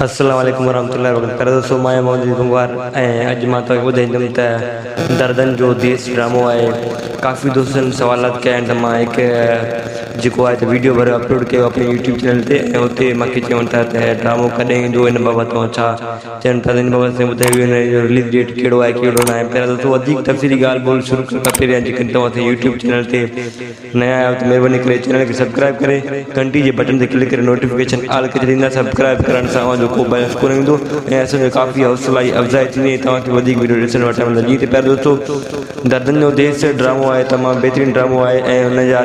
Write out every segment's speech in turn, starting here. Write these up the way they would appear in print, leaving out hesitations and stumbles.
السلام عليڪم ورحمة الله وبرڪاته پيارا دوستو مان آهيان محمد علي گنگوار ۽ اڄ مان توهان کي ٻڌائيندم ته دردن جو ديس ڊرامو آهي ڪافي دوستن سوالات ڪيا آهن ته مان هڪ جيڪو آهي ته ويڊيو ڀريو اپلوڊ ڪيو اپني يوٽيوب چينل تي ۽ اتي مونکي چون ٿا ته ڊرامو ڪڏهن ايندو ان بابت توهان ڇا چون ٿا ته ان بابت سائين ٻڌايو ان جو رليز ڊيٽ ڪهڙو آهي ڪهڙو ناهي پيارا دوستو وڌيڪ تفصيلي ڳالهه ٻولهه شروع ڪرڻ کان پهريان جيڪڏهن توهان اسان يوٽيوب چينل تي نيا آهيو ته مهرباني ڪري چينل کي سبسڪرائب ڪري گهنٽي جي بٽڻ تي ڪلڪ ڪري نوٽيفڪيشن آل ڪري ڇڏيندا سبسڪرائب ڪرڻ سان اوهان جو ڪو بيلنس ڪونه ويندو ۽ اسان جو ڪافي حوصلائي افزائي ٿيندي ۽ توهان کي وڌيڪ وڊيو ڏسڻ وٽان ملندا جيئن ته پيارا دوستو دردن جو ديس ڊرامو آهي تمام بهترين ڊرامو آهي ۽ ان جا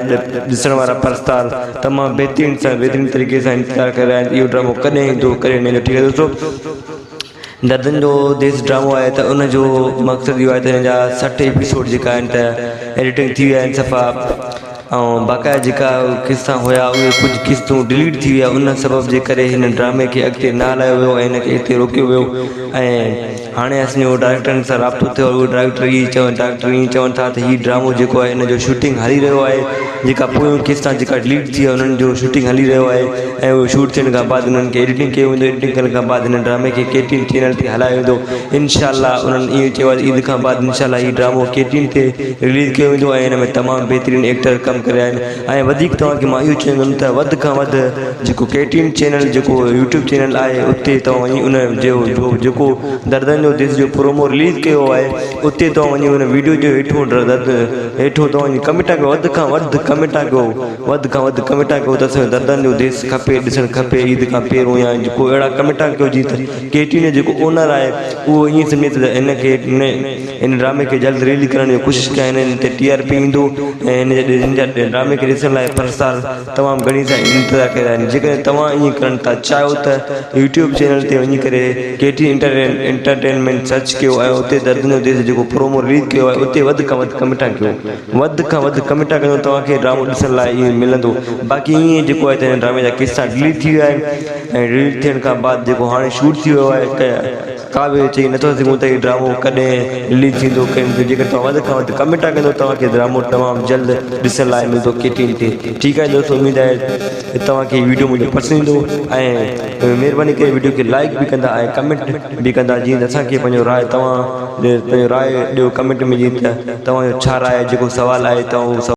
ڏسڻ وارا پرستار تمام بهترين سان بهترين طريقي سان انتظار ڪري رهيا آهن اهو ڊرامو ڪڏهن ايندو ڪڏهن نه ايندو ٺيڪ آهي دوستو دردن جو ديس ڊرامو آهي ته ان جو مقصد اهو آهي ته ان جا 60 ايپيسوڊ جيڪا آهن ته ايڊيٽنگ ٿي ويا آهن صفا ۽ باقاعده جيڪا قسطا هيا اهي ڪجهه قسطون ڊليٽ ٿي ويا ان سبب جي ڪري هن ڊرامي کي اڳتي نه هلايو ويو ۽ هن کي اتي روڪيو ويو ۽ هاڻي اسان جو ڊائريڪٽرن سان رابطو ٿيو اهي ڊائريڪٽر ائين چون ڊائريڪٽر ائين چون ٿا ته هي ڊرامو جيڪو آهي ان جو شوٽنگ هلي رهيو آهي جيڪا پويون قسطا جيڪا ڊليٽ ٿي ويا انهن جو شوٽنگ هلي رهيو آهي ۽ اهو شوٽ ٿيڻ کان بعد انهن کي ايڊيٽنگ ڪيو ويندو ايڊيٽنگ ڪرڻ کان بعد هن ڊرامي کي ڪي ٽي اين چينل تي هلايو ويندو انشاء الله انهن ائين چيو آهي عيد کان بعد انشاء الله هي ڊرامو ڪي ٽي اين تي رليز ڪيو ويندو ۽ هن ۾ تمام بهترين ايڪٽر ڪم ڪري رهيا آهن ۽ وڌيڪ توهان کي مان اهو چوندم ته وڌ کان وڌ جيڪو ڪي ٽي اين چينل جيڪو يوٽيوب چينل آهي اتي توهان وڃي ان جو جيڪو دردن جو ديس جو پرومو رليز ڪيو آهي اتي توهان وڃي ان ويڊيو جو هيٺون درد هيٺون توهان وڃي ڪمينٽا ڪيو وڌ کان وڌ ڪمينٽا ڪيو وڌ کان وڌ ڪمينٽا ڪيو ته اسان کي دردن جو ديس کپي ڏسڻ کپي عيد کان پهريون يا جيڪو اهڙا ڪمينٽا ڪيو جيئن ته ڪي ٽي جو جيڪو اونر آهي اهو ائين سمجهي ته هن کي هن ڊرامي کي جلد رليز ڪرڻ جي ڪوشش ڪيا هن تي ٽي آر پي ايندو ۽ هن جا ڊرامي کي ڏسڻ لاء پرستار تمام گهڻي سان انتظار ڪري رهيا آهن جيڪڏهن توهان ائين ڪرڻ ٿا چاهيو ته يوٽيوب چينل تي وڃي ڪري ڪي ٽي انٽرٽينمينٽ سرچ ڪيو ۽ اتي دردن جو ديس جيڪو پرومو رليز ڪيو آهي اتي وڌ کان وڌ ڪمينٽا ڪيو وڌ کان وڌ ڪمينٽا ڪيو توهان کي ڊرامو ڏسڻ لاء ائين ملندو باقي ائين جيڪو آهي ته هن ڊرامي جا قصا ڊليٽ ٿي ويا آهن ۽ ڊليٽ ٿيڻ کان بعد جيڪو هاڻي شوٽ ٿي ويو آهي ڪا به چئي نٿو سگهون ته هي ڊرامو ڪڏهن رليز ٿيندو ڪڏهن نه جيڪڏهن توهان وڌ کان وڌ ڪمينٽا ڪندو توهان کي ڊرامو تمام جلد ڏسڻ لاء ملندو ڪي ٽي اين تي ٺيڪ آهي دوستو اميد آهي ته توهان کي هي ويڊيو منهنجو پسند ايندو ۽ مهرباني ڪري ويڊيو کي لائڪ به ڪندا ۽ ڪمينٽ به ڪندا جيئن ته اسان کي پنهنجو راء توهان پنهنجو راء ڏيو ڪمينٽ ۾ جيئن ته توهان جو ڇا راء آهي جيڪو سوال آهي توهان اهو.